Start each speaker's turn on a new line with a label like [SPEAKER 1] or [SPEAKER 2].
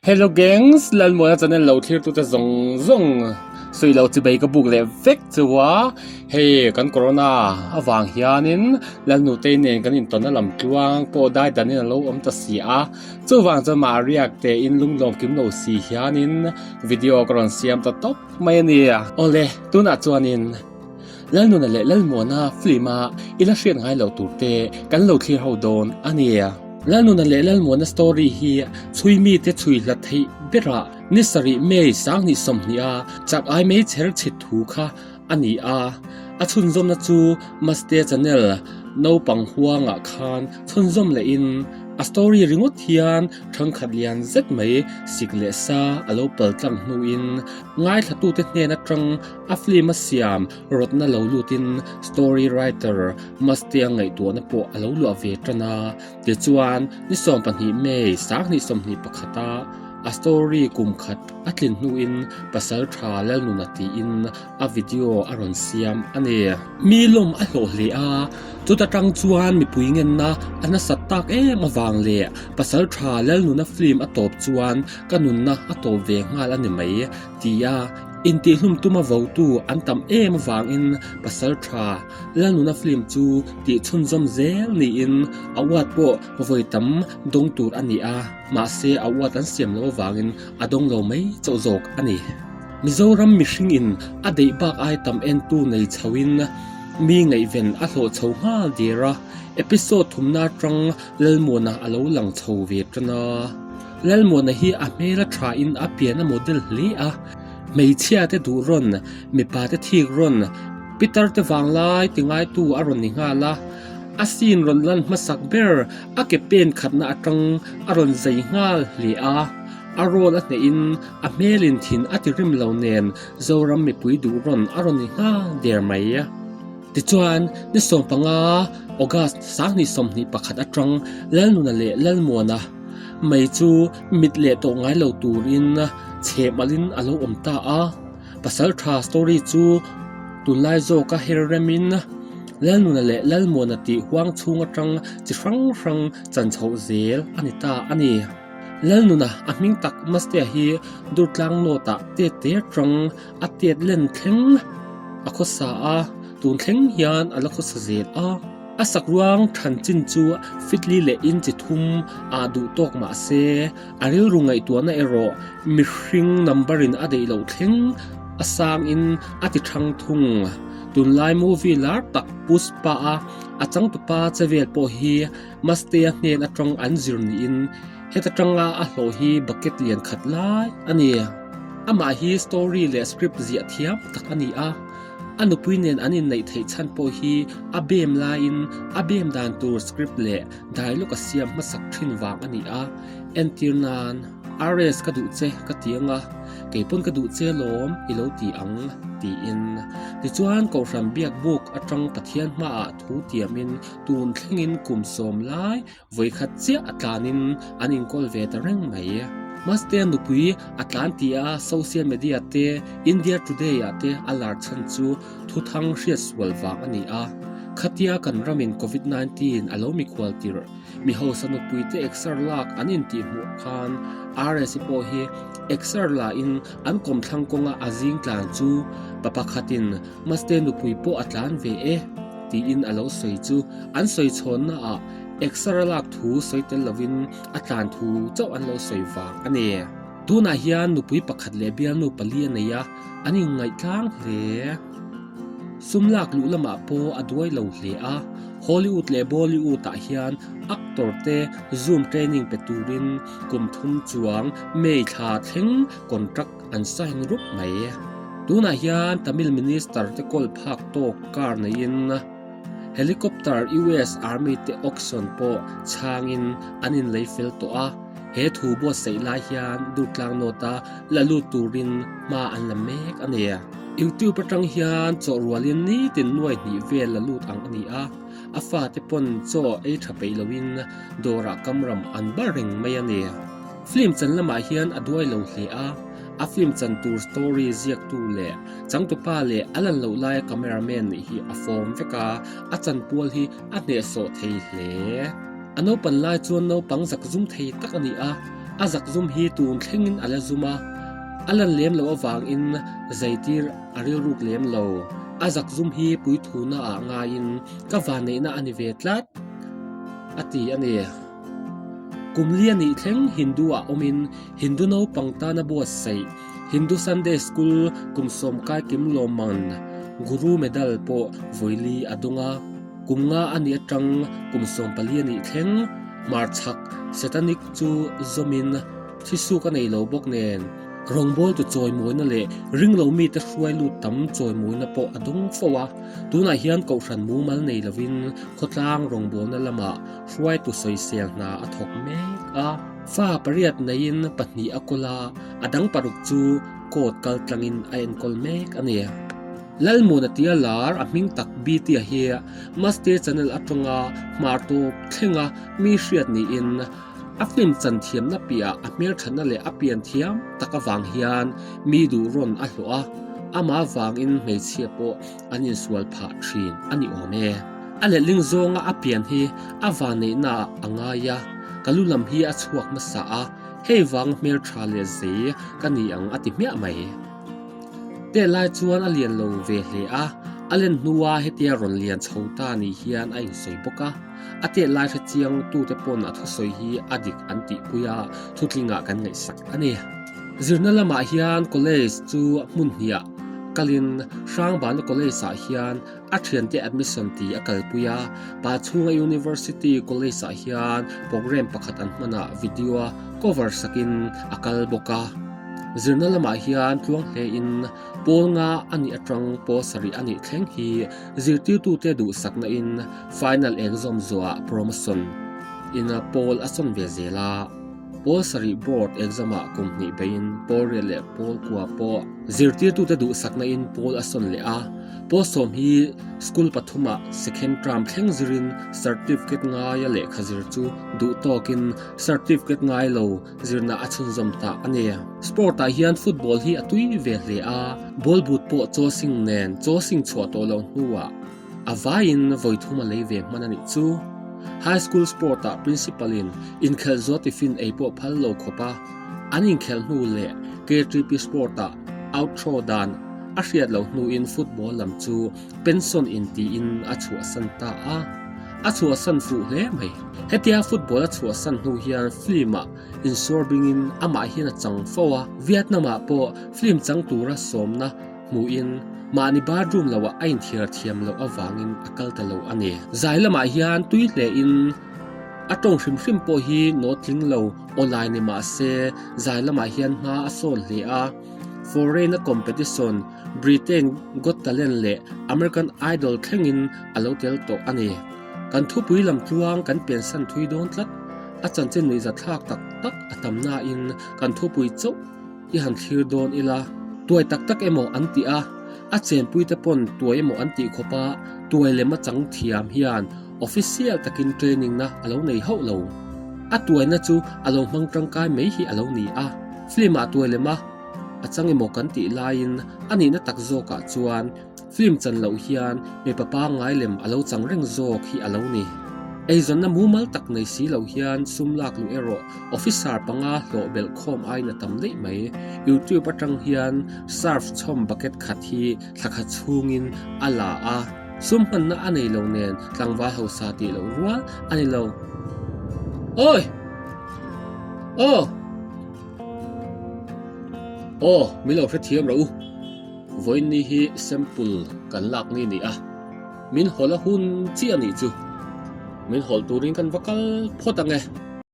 [SPEAKER 1] Hello gangs, Lalmuana channel lo thlir tute zawng zawng sawi lo chi bei ka buk leh vek chu a, hei kan corona avang hianin Lalnutei nen kan intawnna lam tluang pawh dai danin a lo awm ta si a, chuvang chuan mah riak tein lunglawm kim lo si hianin video ka rawn siam ta tawp mai a ni. Awle, tunah chuanin Lalnuna leh Lalmuana film a i la hriat ngai loh tur te kan lo thlir ho dawn a ni. Lalnuna leh Lalmuana story hi chhui mite chhui hlat theih berah ni sarih May sanghnih sawmhnih a chak ai mei chher chhit thu kha a ni a, a chhunzawmna chu Maste channel naupang huangah khan chhunzawm lehin a story ringawt hian thangkhat lian zet mai sik leh sa a lo pal tlang hnuin ngaithlatute hnen atang A film a siam rawtna lo lutin story writer Mastea ngaihtuahna pawh a lo luah ve tan a, tichuan ni 12 May 2021 a a story kum khat a tlin hnuin Pasal Tha Lalnuna tiin a video a rawn siam a ni. Mi lawm a hlawh hle a, chuta tang chuan mipui ngenna a nasat tak em avang leh Pasal Tha Lalnuna film a tawp chuan ka nunna a tawp ve nghal a ni mai tia Intihhlum tuma votu an tam em avangin pasal tha Lalnuna film chu tih chhunzawm zel niin award pawh vawi tam dawng tur a ni a, mahse award an siam loh avangin a dawng lo mai chauh zawk a ni. Mizoram mihring in a deih bak ai tam entu nei chhoin mi ngaihven a hlawh chho nghal der a, episode thumna atang Lalmuana a lo lang chho ve tan a. Lalmuana hi a hmel a tha in a pian a model hle a, hmeichhia te duh rawn, mipa te thik rawn, Peter te vanglai ti ngaitu a rawn ni nghal a, a scene rawn lan hmasak ber a ke pen khatna atang a rawn zei nghal hle a, a role a hneh in a hmel in thin a ti rim lo nen Zoram mipui duh rawn a rawn ni nghal der mai. Tichuan, ni 15 August 2021 atang Lalnuna leh Lalmuana mai chu mit leh tawh ngai lo turin chhehmalhin a lo awm ta a. Pasaltha story chu tunlai zawka her remin Lalnuna leh Lalmuana tih huang chhung atang chi hrang hrang chan chhoh zel a ni ta a ni. Lalnuna a hming tak Mastea hi Durtlang North-ah tet te atang A tet len thleng a khawsa a, tun thleng hian a la khawsa zel a. A sakruang than chin chu fitli leh inchi thum ah duh tawk mah se, a rilru ngaihtuahna erawh mihring number in a deih loh thleng a sang in a ti thang thung. Tunlai movie lar tak Pushpa a a changtupa che vel pawh hi Mastea hnen atang an zir niin Heta tanga a hlawh hi bucket lian khat lai a ni. Amah hi story leh script ziah thiam tak a ni a, a nupui nen an inneih theih chhan pawh hi a bem laiin a bem dan tur script leh dialogue a siam hmasak thin vang a ni a, entir nan, RS ka duh che ka ti anga, kei pawn ka duh che lawm i lo ti ang tiin. Tichuan Kohhran biak buk atang Pathian hmaah thu tiamin tun thlengin kum sawm lai Vawikhat chiah a tlanin an inkawl ve ta reng mai. Mastea nupui a tlan tih a social media te India Today ah te a lar chhan chu thuthang hriat sual vang a ni a. Khatia kan ramin Covid 19 a lo mikhual tirh mi hausa nupui te exer lak an intih hmuh khan RSi pawh hi exer la in an kawmthlang kawnga a zing tlan chu pa pakhatin Mastea nupui pawh a tlan ve e tiin a lo sawi chu an sawi chhawnna ah Exer a lak thu sawi tel lovin a tlan thu chauh an lo sawi vang a ni. Tunah hian nupui pakhat leh bialnu pali a nei a, an inngaih tlang hle. Sum lak luh lamah pawh a duai lo hle a, Hollywood leh Bollywood ah hian actor te Zoom training pe turin kum thum chuang May thla thleng contract an sign rup mai. Tunah hian Tamil Minister te kawl phak tawk car neiin Helicopter US Army te auction pawh chhangin an inlei fel tawh a, he thu buatsaih lai hian Durtlang North-a la lut turin hma an la mek a ni. YouTube atang hian chaw rualin nitin nuai hnih vel la lut ang a ni a, a fate pawn chaw ei tha peih loin dawrah kamram an bar reng mai a ni. Film chan lamah hian a duai lo hle a, a film chan tur story ziaktu leh changtupa leh a lan loh laia cameraman nih hi a fawm vek a, a chanpual hi a hnehsawh thei hle. A naupan lai chuan naupang zak zum thei tak a ni a. A zakzum hi tun thlengin a la zum a, a lan lem loh avangin zaitir a rilruk lem lo. A zakzum hi puithuna ah ngaiin ka vanneihna a ni ve tlat, a ti a ni. Kum li a nih thleng Hindu ah awmin Hindu naupang tana buatsaih Hindu Sunday School kum sawmkai kim lawmman Guru Medal pawh vawili a dawng a. Kum nga a nih atang kum 14 a nih thleng hmarchhak Satanic chu zawmin thisuk a nei lo bawk nen rawngbawltu chawimawina leh ringlo mite hruai lut tam chawimawina pawh a dawng fo a. Tunah hian kohhran mumal nei lovin khawtlang rawngbawlna lamah hruaitu sawisel hna a thawk mek a. Fa pariat neiin pahnih a kawl a, a dang paruk chu court kal tlangin a enkawl mek a ni. Lalmuna tia lar a hming tak Btea hi Maste channel atanga hmar tawp thlenga mi hriat niin a film chan thiamna piah a hmelthatna leh a pian thiam tak avang hian mi duh rawn a hlawh a, amah avangin hmeichhia pawh an insual phah thin a ni awm e. A letling zawnga a pian hi a vanneihna ah a ngai a, ka lu lam hi a chhuak hmasa a, hei vang hmeltha leh zei ka ni ang a ti hmiah mai. Teh lai chuan a lian lo ve hle a, a len hnua hetia rawn lian chho ta ni hian a insawi bawk a. A teh lai hre chiang tute pawn a thusawi hi a dik an tihpui a, thutlingah kan ngaihsak a ni. Zirna lamah hian college chu hmun hniah kalin Hrangbana College ah hian a thiante admission tih a kalpui a, Pachhunga University College ah hian programme pakhat an hmanah video a cover sakin a kal bawk a. Zirna lamah hian tluang hlein pawl nga a nih atang pawl sarih a nih thleng hi zirtirtute duhsakna in final exam zuah promotion in pawl a sawn ve zel a. Pawl sarih board exam ah kum hnih beiin pawl riat leh pawl kua pawh zirtirtute duhsakna in pawl a sawn leh a. Pawl sawm hi school pathumah second term thleng zirin certificate ngaia lehkha zir chu duh tawkin certificate ngai lo zirna a chhunzawm ta a ni. Sport ah hian football hi a tui ve hle a, ball boot pawh chaw sing nen chaw sing chhuah tawh loh hnuah a vaiin vawi thum a lei ve hman a nih chu. High school sport ah principal in inkhelh zuah tiffin ei pawh phal lo khawp a, an inkhelh hnu leh KTP sport ah outthrow dan a hriat loh hnuin football lam chu pension in tiin a chhuahsan ta a, a chhuahsan fuh hle mai. Hetia football a chhuahsan hnu hian film ah insawr bingin amah hian a chang fo a, Vietnam ah pawh film chang tura sawmna hmuhin mahni bathroom loah a inthiar thiam loh avangin a kal ta lo a ni. Zai lamah hian tui hlein a tawng hrim hrim pawh hi nawt tling lo awlai ni mah se zai lamah hian hma a sawn hle a. Foreign a competition Britain Got Talent leh American Idol thlengin a lo tel tawh a ni. Kan thupui lam tluang kan pensan thui dawn tlat. A chanchin nuihzatthlak tak tak a tam nain kan thupui chauh i han thlir dawn ila, tuai tak tak emaw an ti a, a chenpuite pawn tuai emaw an tih khawp a, tuai lem a chang thiam hian official takin training na a lo nei hauh lo. A tuaina chu a lo hmang tangkai mai hi a lo ni a, film ah tuai lem a a chang emaw kan tih laiin a nihna tak zawkah chuan Film chan loh hian mipa pangngai lem a lo chang reng zawk hi a lo ni. Eizawnna mumal tak nei si lo hian sum lak luh erawh officer panga hlawh belh khawm aiin a tam daih mai. YouTube atang hian surf chhawm bucket khat hi thla khat chhungin a la a, sum hmanna a nei lo nen tlangval hausa tih loh rual a ni lo. Awi! Aw! Aw! Min lo hrethiam rawh u. Vawiinni hi sample kan lak ni ni a, min hawlh a hun chiah a nih chu. Min hawlh turin kan va kal phawt ang e.